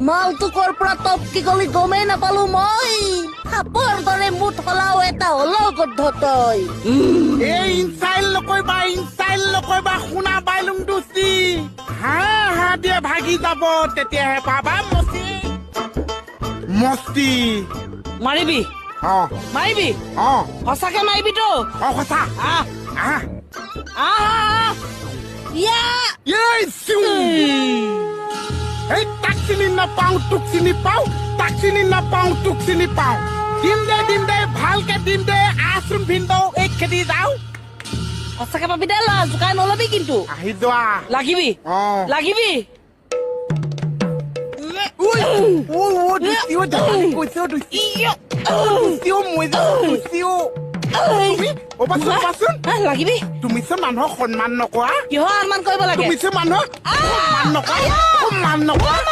মালটো ক'ৰ পৰা টপকি গলি গমেই নাপালো মই। সাপৰ দৰে মুঠ হলাও এটা হলেও গদ্ধ তই। এই ইনচাইল নকৰিবা, ইনচাইল নকৰিবা, শুনা বাইলুং দুচি। হা হা দিয়ে ভাগি যাব, তেতিয়াহে পাবা মচি মস্তি। মাৰিবি? অ। মাৰিবি? অ। সঁচাকে মাৰিবি তো? অ, সঁচা। আহ। আহ। আহ, আহ। ইয়া। এই চিউ, এই তাক চিনি নাপাওঁ, তোক চিনি পাওঁ। তাক চিনি নাপাওঁ, তোক চিনি পাওঁ। দিম দে, দিম দে, ভালকে দিম দে। আহচোন ভিনদেউ, এই খেদি যাওঁ। সঁচাকে পাবি দে ল'ৰা, জোকাই নলবি কিন্তু। আহি যোৱা। লাগিবি? অ। লাগিবি? ঐ ঐ ঐ, দুচি ঐ, ধেমালি কৈছে অ, দুচি দুচি অ, মই যাওঁ দুচি অ। তুমি অবাচোন, অবাচোন। হা, লাগিবি? তুমি চোন মানুহক সন্মান নকৰা। কিহৰ সন্মান কৰিব লাগে? তুমি চোন মানুহক সন্মান নকৰা, সন্মান নকৰা।